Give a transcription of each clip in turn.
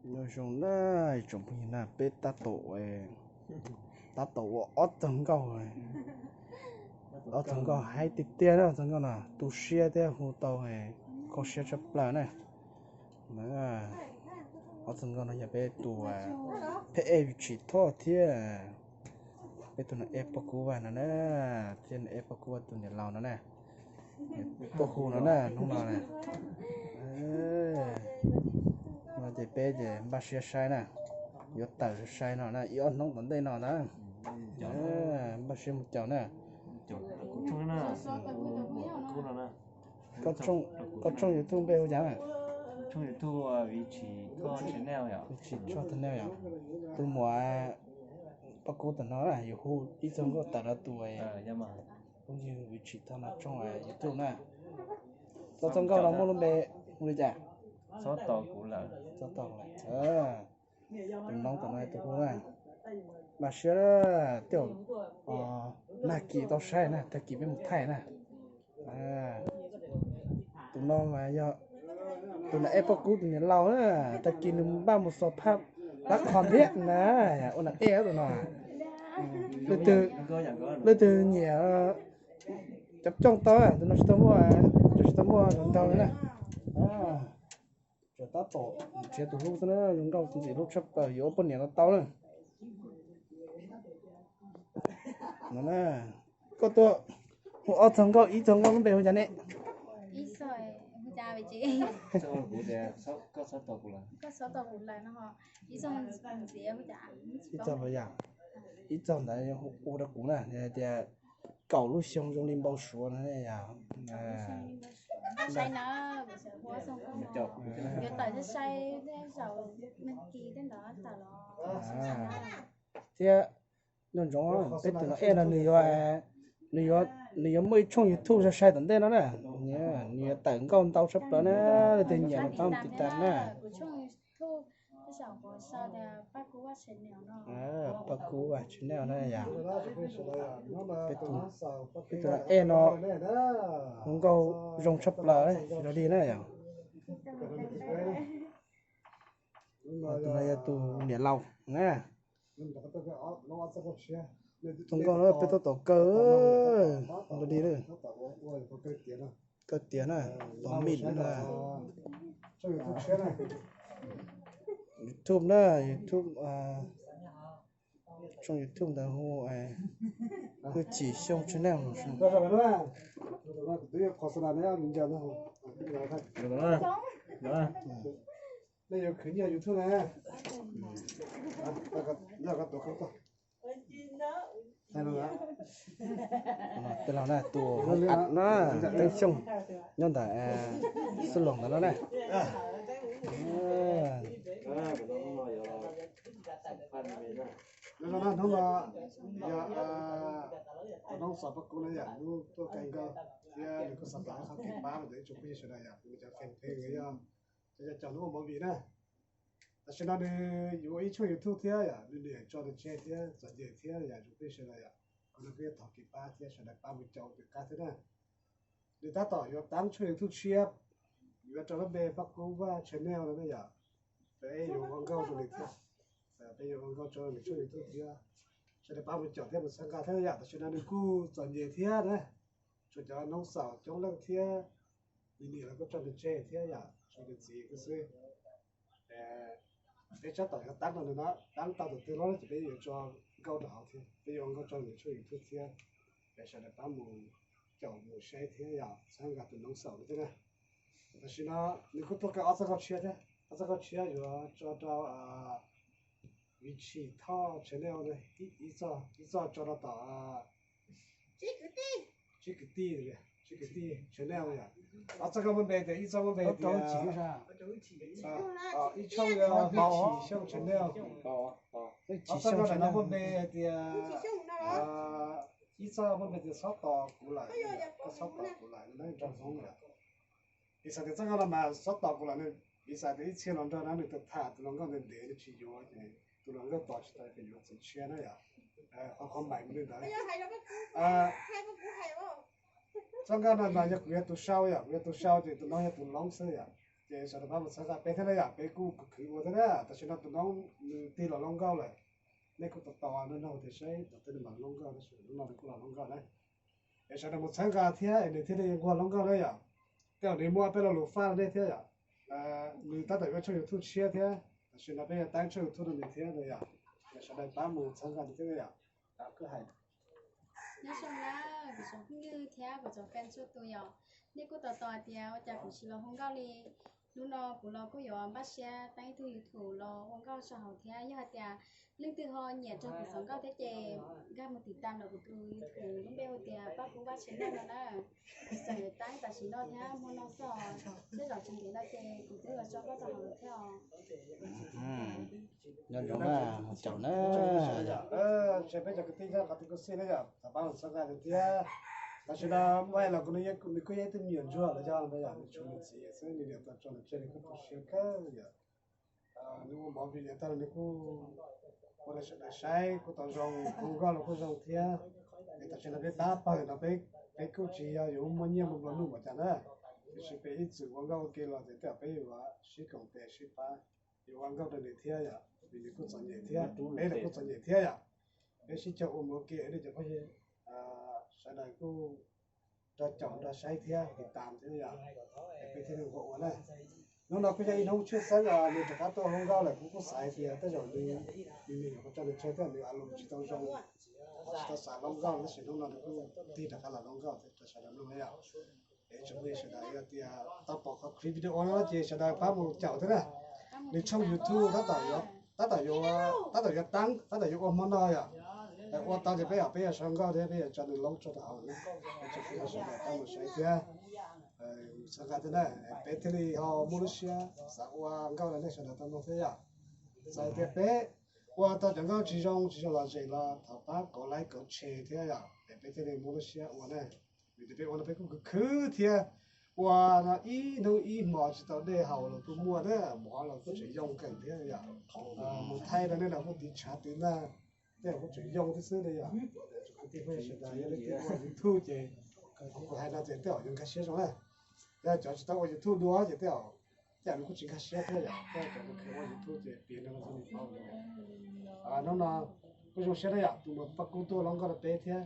Nyob zoo na, tsoom phooj ywg na, peb tab tom, tab tom ua ob txog nkauj, ob txog nkauj haib tiag tiag na, ob txog nkauj no tu siab thiab hu tau kho siab tshaj plaws na. Ob txog nkauj no yog peb tus phab ej Vim Tshis Thoj thiab peb tus niam ej Paj Kub Vaj no na, thiab niam ej Paj Kub Vaj tus niam laus no na, tuaj hu no na, hnub no na. No ces peb ces npaj siab saib na, yuav tawm sai no na, ib ob hnub tom ntej no na, npaj siab mus caum na. Koj tshooj YouTube npe hu cas? Vim Tshis Thoj Channel yom. Tus muam Paj Kub tom no yus hu ib txog nkauj tawm rau tus phooj ywg Vim Tshis Thoj no tshooj YouTube na. Txog txog nkauj no muaj lub npe hu li cas? Txhob tos kuv lawm. Tus noob tom no tus hu na, npaj siab na, tej zaum nag kis tau saib na, tag kis peb mus thaij na. Tus no mas yog tus niam ej Paj Kub tus niam laus na, tag kis nws npaj mus xos phaj dab qhos thiab na, ua niam ej tus no. Leej twg nyiam cov cooj tau, tus no tsis tau muaj, tsis tau muaj nrog nraug li na. Tseem tab tom nrhiav tus hlub xwb na, zoo nkauj ntxim hlub tshaj plaws, yuav ua poj niam los tau na. No na, koj tuaj hu ob txog nkauj, ib txog nkauj lub npe hu cas ne? Ib txog ntxiv hu cas? Ib txog ntawd hu rau kuv na, tias kaum lub xyoo zoo li npau suav no yog. Yuav tawm sai sai tej zaum nag kis tej ntawd tawm los. Thiab nco ntsoov peb tus no ej no nws yuav, nws yuav muaj ib tshooj YouTube sai sai tom ntej no na. Nws yuav tawm nkauj ntau tshaj plaws na, leej twg nyiam no pab mus tiv tas na. Paj Kub Vaj Channel na yom. Peb tus no ej no hu nkauj zoo tshaj plaws los li na yom. Tus no yog tus niam laus na. Tus nkauj no peb tab tom kaw los li, kaw tias na, tom mim na. YouTube na, YouTube, tshooj YouTube ntawd hu Hwj Chim Xyooj Channel. Nej yuav khwv nyiaj YouTube na. Tej laus na, tus hoob at na, Teeb Xyooj, nyob ntawm Xub Loos ntawd no na. Hnub no yog tus noob xaus Paj Kub na yom, hnub tuaj kawg nkaus thiab nws kuj xav tau qhov kev pab rau ib tsoom phooj ywg sawv daws yom, nws cov fanpage yog cov caum nws ua movie na. Tam sim no nws yuav ib tshooj YouTube thiab yom, nws niam tso nws tseg thiab txom nyem thiab yom, tsoom phooj ywg sawv daws yom, qhov no kuj yog thov kev pab thiab sawv daws pab mus caum nws qab thiab na. Nws tab tom yuav tab tshooj YouTube tshiab, yuav rau lub npe Paj Kub Vaj Channel no na yom. Peb yuav ua nkauj rau nws thiab, peb yuav ua nkauj rau nws tshooj YouTube thiab, sawv daws pab mus caum thiab mus txhawb nqa thiab yom. Tam sim no nws kuj txom nyem thiab na, tshuav cov noob xaus coob leej thiab, nws niam los kuj tso nws tseg thiab yom, tshuav nws txiv kuj xwb. Peb tab tom yuav tab rau nws no, tab tau tus twg los ces peb yuav tso nkauj rau hauv thiab, peb yuav ua nkauj rau nws tshooj YouTube thiab, peb sawv daws pab mus caum mus saib thiab yom, txhawb nqa tus noob xaus no thiab na. Tam sim no nws kuj tuaj kaw ob txoj nkauj tshiab thiab, ob txoj nkauj tshiab yuav tso rau Vim Tshis Thoj Channel na, ib txoj tso rau tom Tsib Kwv Tij, Tsib Kwv Tij Channel yom. Ob txoj nkauj muaj npe tias, ib txoj muaj npe tias, ib txoj Hwj Chim Xyooj Channel, ob txoj nkauj no muaj npe tias, ib txoj muaj npe tias Txhob Tos Kuv Lawm, Txhob Tos Kuv Lawm no nrog Hmoob yom. Piv xam tias txoj nkauj no mas Txhob Tos Kuv Lawm, piv xam tias ib txhia hluas nraug na nws tus tham tus hluas nkauj ntev ntev nws tsis yuav ces tus hluas nkauj tos tsis tau ces yuav txiv tshiab na yom. Qhov qhov maim li ntawd. Txoj nkauj no mas yog kuv yog tus sau yom, kuv yog tus sau ces tus no yog tus loob xwb yom. Ces sawv daws pab mus txhawb nqa peb thiab na yom, peb kuj khwv khwv ua thiab na. Tam sim no tus noob nws tig los hluas nkauj lawm, nej kuj tos tos nrog nws tias saib tom twg nws mam hluas nkauj, tab sis hnub no nws kuj los hluas nkauj na. Es sawv daws mus txhawb nqa thiab es nws thiaj li nquag hluas nkauj na yom. Tej zaum nws muaj peb lo lus faj rau nej thiab yom. Nws tab tom ua tshooj YouTube tshiab thiab, tam sim no peb yuav tab tshooj YouTube rau nws thiab na yom. Es sawv daws pab mus txhawb nqa nws thiab na yom. Nyob zoo na, kuv tsoom phooj ywg thiab kuv tsoom fan txhua tus yom. Nej kuj tos tos tias ua cas kuv tsis los hu nkauj li. Hnub no kuv los kuj yuav npaj siab tab ib tug YouTube los ua nkauj tso hauv thiab. Yog hais tias leej twg ho nyiam rau kuv txoj nkauj thiab ces nkag mus tiv tam ntawm kuv tus YouTube lub npe hu tias Paj Kub Vaj Tshee Neej no na. Txawm tab tam sim no thiab hmo no xwb, tej zaum tsis ntev no ces kuv twb los tso nkauj rau hauv thiab os. Nyob zoo na, mus caum na. Ntshe peb cov kwv tij nyob qhov twg kuj xij na yom, thov pab mus txhawb nqa nws thiab. Tam sim no muaj los kuv, nws kuj yog ib tug me nyuam ntsuag los yog yom, nws tshuav nws txiv xwb, nws niam tais tso nws tseg, nws kuj tu siab kawg yom. Nws ua mov vim li tag nws kuj ua rau sawv daws saib kuj tau zoo, hu nkauj los kuj zoo thiab. Es tam sim no peb pab pawg no peb, peb kuj tsis yog yuav muaj nyiaj muaj nplua nuj npaum cas na, tiam sis peb ib txwm ua nkauj ua ke los ces tej zaum peb yuav sib koom tes sib pab, yuav ua nkauj rau nws thiab yom, vim nws kuj txom nyem thiab, peb los kuj txom nyem thiab yom. Peb sib koom ua mus ua ke nej cov phooj ywg sawv daws kuj nrog caum nrog saib thiab tiv tam thiab yom, es peb thiaj li ua ua na. Hnub no kuj yog ib hnub tshwj xeeb, nws rov qab tuaj hluas nkauj lawm, kuv kuj xav hais tias tej zaum nws, nws me nyuam qhuav tso nws tseg thiab nws a lus tsis tau zoo, tsis tau xav hluas nkauj, tab sis hnub no nws kuj tig rov qab los hluas nkauj thiab rau sawv daws mloog na yom. Es tsoom phooj ywg sawv daws yog tias tau pom qhov clip video no ces sawv daws pab mus caum thiab na. Nws tshooj YouTube tab tom yuav, tab tom yuav, tab tom yuav tab, tab tom yuav ua hmo no yom. Ua tau ces peb yom, peb yuav sau nkauj thiab peb yuav tso nws loob tso rau hauv na. Es tsoom phooj ywg sawv daws pab mus saib thiab txhawb nqa thiab na, peb thiaj li ho muaj lub siab xav ua nkauj rau nej sawv daws tau mloog thiab yom. Txawm tias peb ua tau cov nkauj tsis zoo tsis zoo los zem los thov pab kov like kov share thiab yom, es peb thiaj li muaj lub siab ua na. Vim tias peb ua no peb kuj khwv khwv thiab, ua no ib hnub ib hmo tsis tau dej haus los kuj muaj na, mov los kuj tseem yoo kawg thiab yom. Mus thaij rau nej los kuj tiv tshav tiv nag, tej zaum kuj tseem yoo thiab xwb li yom. Tsoom kwv tij phooj ywg sawv daws yog leej twg ua YouTube ces kuv hais no ces tej zaum yuav nkag siab zoo na. Yog cov tsis tau ua YouTube dua ces tej zaum, tej zaum nws kuj tsis nkag siab thiab yom. Tej zaum cov uas ua YouTube ces piav no los nws paub. Hnub no kuj zoo siab na yom, tus uas Paj Kub tuaj hluas nkauj rau peb thiab,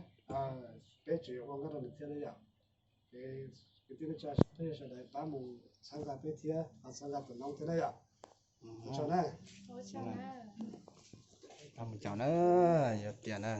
peb tseem yuav ua nkauj rau nws thiab na yom. Es kwv tij neej tsa phooj ywg sawv daws pab mus txhawb nqa peb thiab, ho txhawb nqa tus noob thiab na yom. Ua tsaug na. Pab mus caum na, yuav tias na.